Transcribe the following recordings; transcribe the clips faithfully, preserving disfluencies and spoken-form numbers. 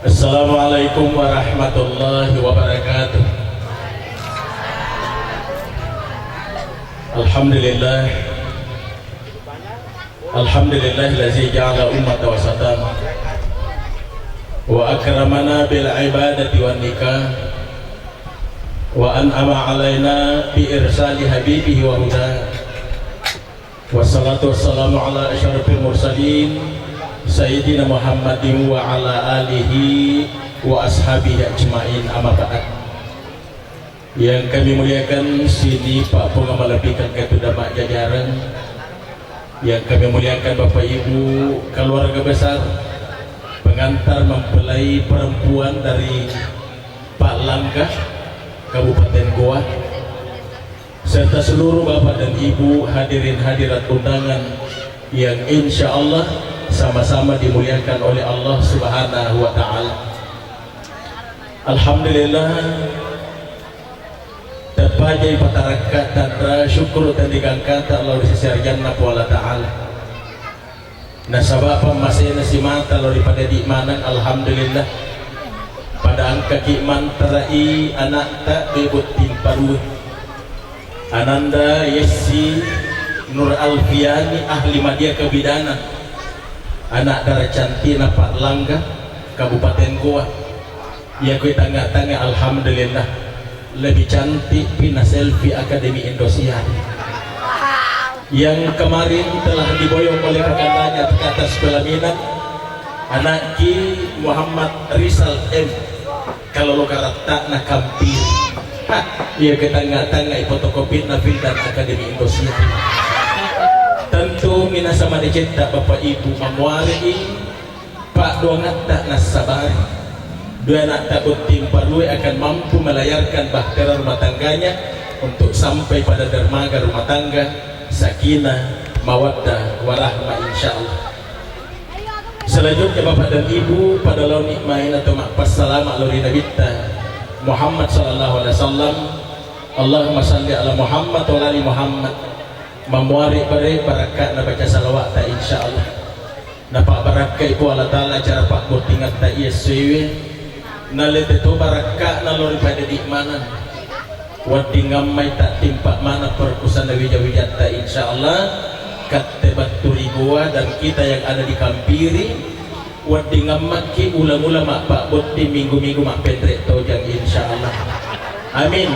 Assalamualaikum warahmatullahi wabarakatuh. Alhamdulillah. Alhamdulillahillazi ja'ala ummata wasatan wa akramana bil ibadati wan nikah wa an'ama alaina bi irsali habibihi wa huda. Wassalatu wassalamu ala asyrafil mursalin sayyidina Muhammadin wa ala alihi wa ashabihi ajmain, amma ba'd. Yang kami muliakan sini Pak Pung Malebbi Kangkatu Damak jajaran, yang kami muliakan Bapak Ibu keluarga besar pengantar mempelai perempuan dari Pak Langga, Kabupaten Gowa, serta seluruh Bapak dan Ibu hadirin hadirat undangan yang insya Allah sama-sama dimuliakan oleh Allah Subhanahu wa Ta'ala. Alhamdulillah, teppaja ipatarakka tanra syukur tandikangkata lao ri sisi arjanna Puang Allah Ta'ala. Nasaba pammasena simata lao ri padadi maneng, alhamdulillah. Pada engkaki mantara'i anakta Bebotting Padue. Ananda Yessi Nur Alfiani, ahli media kebidanan, anak dara cantikna Pak Langga, Kabupaten Gowa. Iya kui tengah-tengah, alhamdulillah, lebih cantik pina selfie Akademi Indosiar yang kemarin telah diboyong oleh kakandanya ke atas pelaminan, anakki Muhammad Rizal M. Kalau lo karatta na kampir. Hah, iya ke tengah-tengah fotokopi na Fildan Akademi Indosiar. Tentu minasa madecetta Bapak Ibu mamuarei Paddoangatta nassabari, dua anakta botting padue akan mampu melayarkan bahtera rumah tangganya untuk sampai pada dermaga rumah tangga, sakinah, mawaddah, warahmah, insya Allah. Selanjutnya Bapak dan Ibu, pada laoni main atau mappassalama lao ri Nabitta Muhammad sallallahu alaihi wasallam. Allahumma salli ala Muhammad wa ala ali Muhammad. Mamuare bare barakka na baca salawat ta, insya Allah. Napabbarakkai Puang Allah Ta'ala acara pabbottingatta iya essoewe, nalete to barakka'na lao ri padadi maneng. Wedding ammai tattimpa maneng perkusanna wija-wijatta, insya Allah. Katte battu ri Gowa dan kita yang ada di Kampiri, wedding ammakki ula-ula mappabbotting minggu-minggu mappenre tojang, insya Allah. Amin.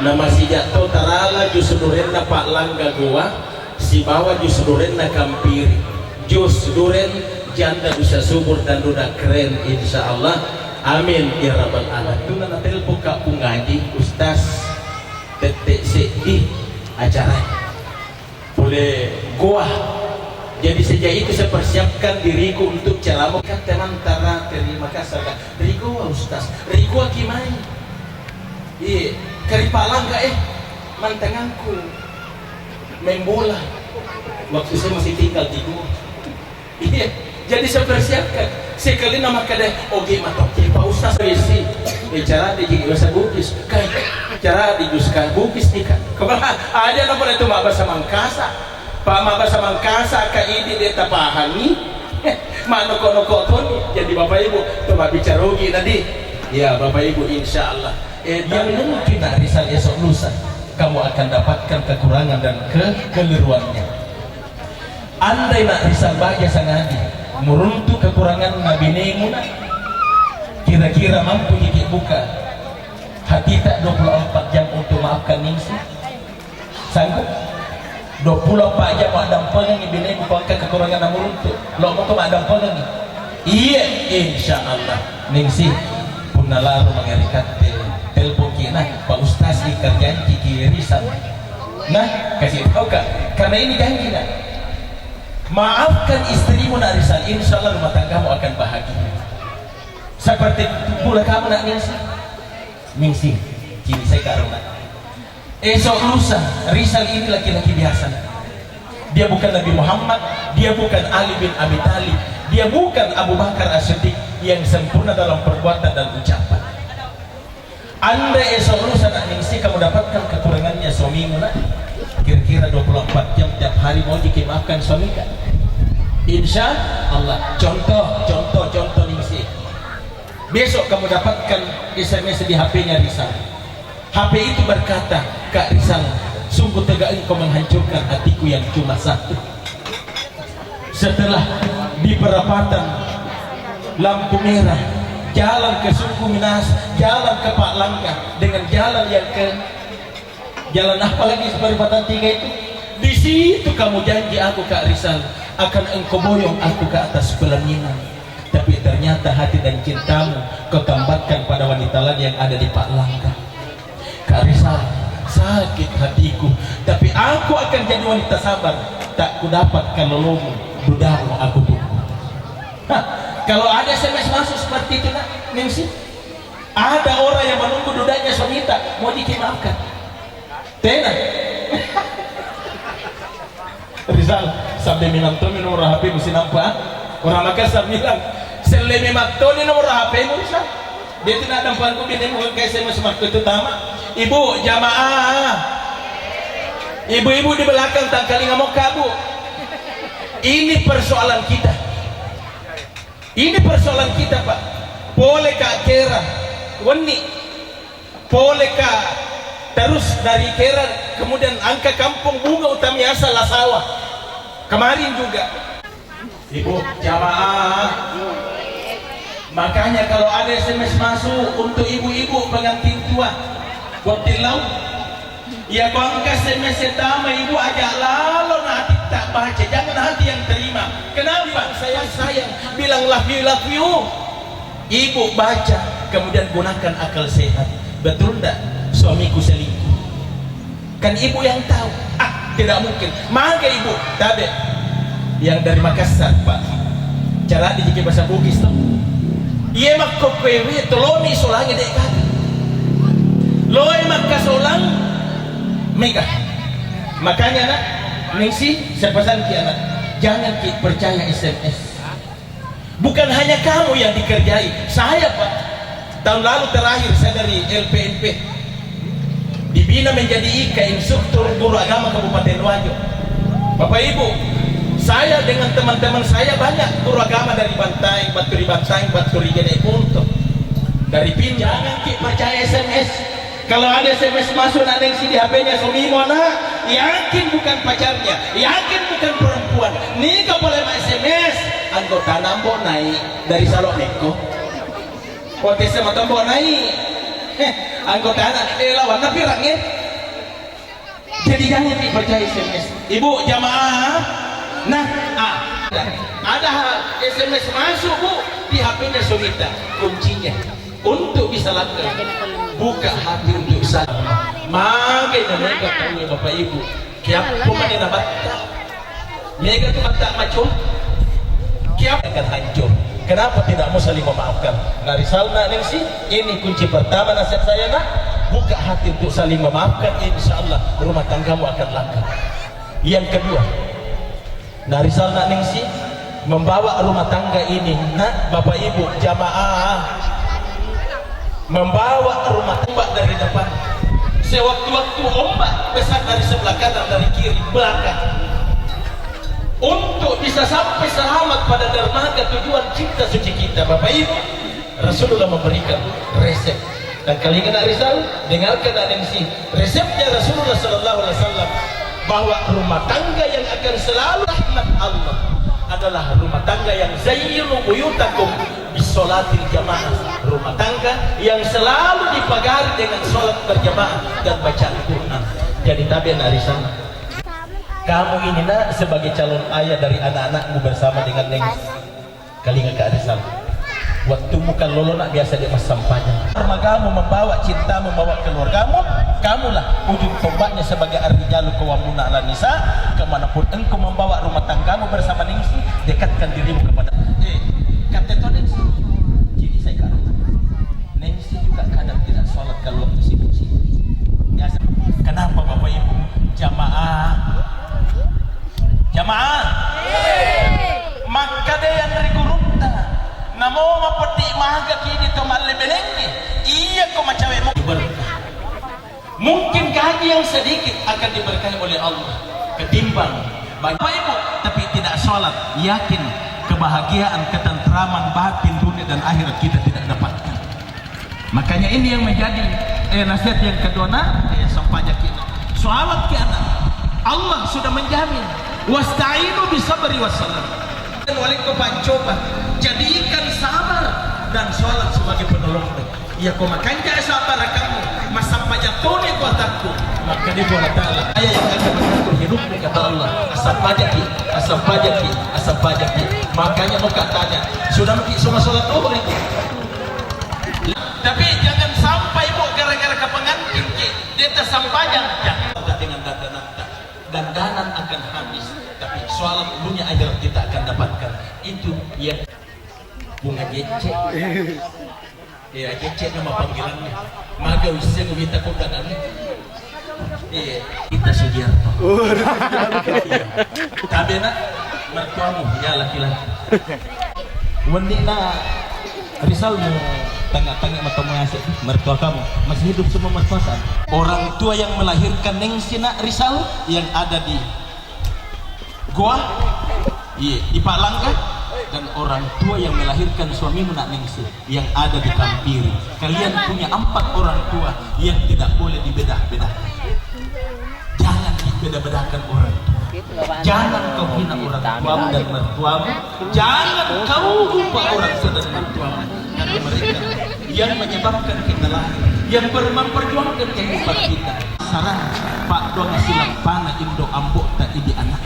Namasija to tarala jus durenna Pak Langga Gowa, sibawa jus durenna Kampiri, jus duren janda bisa subur dan duda keren, insya Allah. Amin ya rabbal alamin. Tuna natelpon Kak Pung Aji, Ustaz, tette seddi acara pole Gowa. Jadi sejak itu saya persiapkan diriku untuk ceramah. Kan tenang tara terima kasih, Kak. Ri Gowa, Ustaz. Ri Gowa ki mai. Iya, kari Pak Langga, eh, mantanganku main bola. Waktu saya masih tinggal di Gowa. Iya, jadi saya persiapkan. Sekali nama kada, oke, matoke Pak Ustaz, isi. Eh, cara di bahasa Bugis. Kan, cara di Bugis, kan Bugis nih, kan. Kemana? Aja nama itu bahasa Mangkasa. Pak, mabbasa Mangkasa, Kak Idi, de' tapahangi. Manoko-noko toni. Jadi Bapak Ibu, to mabbicara ugi tadi. Ya, Bapak Ibu, insya Allah. Eh, yang mungkin nak Rizal esok lusa, kamu akan dapatkan kekurangan dan kekeliruannya. Andai nak Rizal baja sangadi, muruntu kekurangan nabinemu nak. Kira-kira mampu dikit buka hatita dua puluh empat jam untuk maafkan Ningsih? Sanggup? Dua puluh empat jam maddampengengngi binemu, ko engka kekurangan namuruntu. Lo moko maddampengengngi. Iya, insya Allah. Ningsih, punna laro mangeri katte, telpon ki nah, Pak Ustaz, ikerjanci ki Rizal. Nah, kasih tahu, Kak. Karena ini janji, nak. Maafkan istrimu, nak Rizal. Insya Allah rumah tanggamu akan bahagia. Seperti pula kamu, nak Ningsih. Ningsih, cini saya karena esok lusa, Rizal ini laki-laki biasa. Dia bukan Nabi Muhammad, dia bukan Ali bin Abi Thalib, dia bukan Abu Bakar As-Siddiq yang sempurna dalam perbuatan dan ucapan. Andai esok lusa, nak Ningsih, kamu dapatkan kekurangannya suamimu, nak, kira-kira dua puluh empat jam tiap hari mau dimaafkan suami, kan? Insya Allah. Contoh, contoh, contoh, Ningsih. Besok kamu dapatkan S M S di H P-nya Rizal. H P itu berkata, "Kak Rizal, sungguh tega engkau menghancurkan hatiku yang cuma satu." Setelah di perapatan lampu merah, jalan ke Sungku Minas, jalan ke Pak Langka, dengan jalan yang ke jalan apa lagi perempatan tiga itu? Di situ kamu janji aku, Kak Rizal, akan engkau boyong aku ke atas pelaminan. Tapi ternyata hati dan cintamu kau tambatkan pada wanita lain yang ada di Pak Langka. Kak Rizal, sakit hatiku, tapi aku akan jadi wanita sabar. Tak kudapat kalolomu, dudamu aku tunggu. Hah, kalau ada S M S masuk seperti itu, nak, Ningsi, ada orang yang menunggu dudanya suamita, mau dimaafkan. Tena. Rizal, sampai minang to nomor H P-mu sinampa. Orang Makassar bilang, "Selle memang to nomor H P-mu, Rizal." Dia tidak ada pangku, dia bukan kayak saya masih waktu itu tama. Ibu, jamaah. Ibu-ibu di belakang tangkalinga mokka, Bu. Ini persoalan kita. Ini persoalan kita, Pak. Pole ka kera, wenni. Pole ka terus dari kera, kemudian angka kampung bunga utami asal Lasawa. Kemarin juga. Ibu, jamaah. Makanya kalau ada S M S masuk untuk ibu-ibu pengantin tua, buat tilau. Iya, ko engka S M S e tama, Ibu, aja lalo na hati tak baca, jangan hati yang terima. Kenapa? Sayang, sayang, bilang love you, love you. Ibu baca, kemudian gunakan akal sehat. Betul ndak suamiku selingkuh? Kan ibu yang tahu. Ah, tidak mungkin. Maka ibu, tabe. Yang dari Makassar, Pak. Cara dijiki bahasa Bugis, toh. Iya, makkokkoewe toloni solangi dek kata. Loe makkasolang mega. Makanya, nak, Ningsi, saya pesan ki anak, jangan ki percaya S M S. Bukan hanya kamu yang dikerjai, saya, Pak. Tahun lalu terakhir saya dari L P M P dibina menjadi I K, instruktur guru agama Kabupaten Wajo. Bapak Ibu, saya dengan teman-teman saya banyak guru agama dari Bantaeng, Baturi Bantaeng, Baturi Gede Punto, dari Pinang. Jangan ki percaya S M S. Kalau ada S M S masuk, nak, Ningsi, di H P-nya suamimu, anak, yakin bukan pacarnya, yakin bukan perempuan. Nika pole ma S M S, anggota nambo naik dari Salok Mekko. Potensi matombo naik. Heh, anggota anak, eh, lawan napi range. Jadi jangan dipercaya S M S. Ibu jamaah, nah, ah, ada S M S masuk, Bu, di H P-nya suamita. Kuncinya untuk bisa langkah, buka hati untuk saling. Magai na mega tau, Bapak Ibu. Kiappo mani na batta. Mega tu batta maco. Kiappo akan hancur. Kenapa tidak mau saling memaafkan? Nah, Rizal, nak, Ningsi, ini kunci pertama nasihat saya, nak. Buka hati untuk saling memaafkan, insya Allah rumah tanggamu akan langgeng. Yang kedua, nah, Rizal, nak, Ningsi, membawa rumah tangga ini, nak, Bapak Ibu, jamaah, membawa rumah tangga dari depan. Sewaktu-waktu ombak besar dari sebelah kanan, dari kiri, belakang. Untuk bisa sampai selamat pada dermaga tujuan cinta suci kita, Bapak Ibu, Rasulullah memberikan resep. Dan kali ini, nak, Rizal, dengarkan, nak, Ningsi. Resepnya Rasulullah sallallahu alaihi wasallam bahwa rumah tangga yang akan selalu rahmat Allah adalah rumah tangga yang zayyinu buyutakum bisolatil jamaah. Rumah tangga yang selalu dipagari dengan sholat berjamaah dan bacaan Quran. Jadi tabe, nak, Rizal. Kamu ini, nak, sebagai calon ayah dari anak-anakmu bersama dengan Ningsi. Kalinga, Kak Rizal. Waktumu kallolo, nak, biasa dia massampajang. Dermagamu membawa cintamu, membawa keluargamu, kamulah ujung tombaknya sebagai ar-rijalu qawwamuna 'alan nisa. Kemanapun engkau membawa rumah tanggamu bersama Ningsi, dekatkan dirimu kepada, eh, kata to Ningsi. Jadi saya karo. Ningsi juga kadang tidak sholat kalau waktu sibuk-sibuk. Biasa. Kenapa, Bapak Ibu? Jamaah. Jamaah. Makkeda yang ri gurutta, namo mapeddi maga kini to malle benengnge, iya ko macawe mu berkah. Mungkin gaji yang sedikit akan diberkahi oleh Allah ketimbang banyak. Bapak Ibu, tapi tidak sholat, yakin kebahagiaan, ketentraman batin dunia dan akhirat kita tidak dapat. Makanya ini yang menjadi, eh, nasihat yang kedua, nak, eh, sempajaki, nak. Salawat ki, anak. Allah sudah menjamin. Wasta'inu bisabri wassalam. Dan oleh kau pancoba, jadikan sabar dan salat sebagai penolongmu. Iya ko makanja sabarakammu, massempajang toni kuatakku. Makkeda Allah Ta'ala, ayah yang akan mengatur hidupmu, kata Allah. Asempajaki, asempajaki, asempajaki. Makanya mau katanya, sudah mungkin semua salat duhur ini. Tapi jangan sampai, Bu, gara-gara ke pengantin ki, dia tersempajang. Jangan dengan dandanan, dandanan akan habis. Tapi soal dunia akhirat kita akan dapatkan. Itu yang bunga jecek. Iya, jecek nama panggilannya. Maga wisseng wita kondangannya. Iya, kita Sugiarto. Iya. Tabe nak, mertuamu, ya laki-laki. Wenni na Rizal mu tengah-tengah matemu ngasih mertua kamu. Masih hidup semua mertua kan? Orang tua yang melahirkan Neng Sina Rizal yang ada di Goa, iya, di Pak Langga, dan orang tua yang melahirkan suamimu, nak Ningsi, yang ada di Kampiri. Kalian punya empat orang tua yang tidak boleh dibedah-bedah. Jangan dibeda-bedakan orang tua. Jangan kau hina orang tuamu dan mertuamu. Jangan kau lupa orang tua dan mertuamu. Karena mereka yang menyebabkan kita lahir, yang ber-, memperjuangkan kehidupan kita. Sarang, Pak, dong silang pana indo ambo tak idi anak.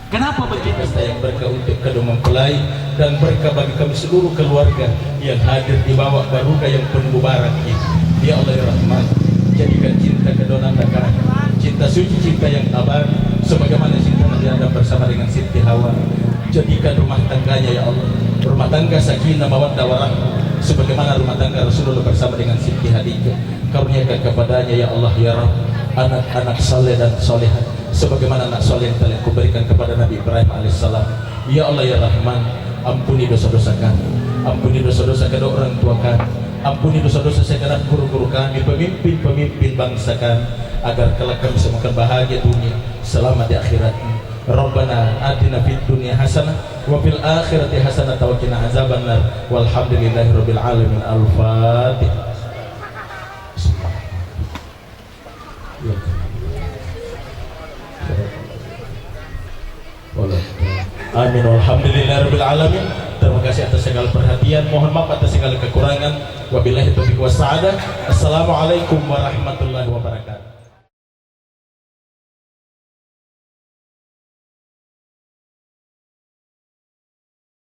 Kenapa begitu? Pesta yang berkah untuk kedua mempelai dan berkah bagi kami seluruh keluarga yang hadir di bawah barokah yang penuh mubarak ini. Ya Allah ya Rahman, jadikan cinta kedua anak kami cinta suci, cinta yang abadi, sebagaimana cinta Nabi Adam bersama dengan Siti Hawa. Jadikan rumah tangganya ya Allah, rumah tangga sakinah mawaddah warahmah, sebagaimana rumah tangga Rasulullah bersama dengan Siti Khadijah. Karuniakan kepadanya ya Allah ya Rabb, anak-anak saleh dan salehah sebagaimana anak saleh yang telah Kau berikan kepada Nabi Ibrahim alaihissalam. Ya Allah ya Rahman, ampuni dosa-dosa kami, ampuni dosa-dosa kedua orang tua kami, ampuni dosa-dosa segenap guru-guru kami, pemimpin-pemimpin bangsa kami, agar kelak kami bisa makan bahagia dunia, selamat di akhirat. Rabbana atina fid dunya hasanah wa fil akhirati hasanah wa qina azabannar. Walhamdulillahi rabbil alamin. Al-Fatihah. Amin. Walhamdulillahirabbil alamin. Terima kasih atas segala perhatian. Mohon maaf atas segala kekurangan. Wabillahi taufiq was sa'adah. Assalamualaikum warahmatullahi wabarakatuh.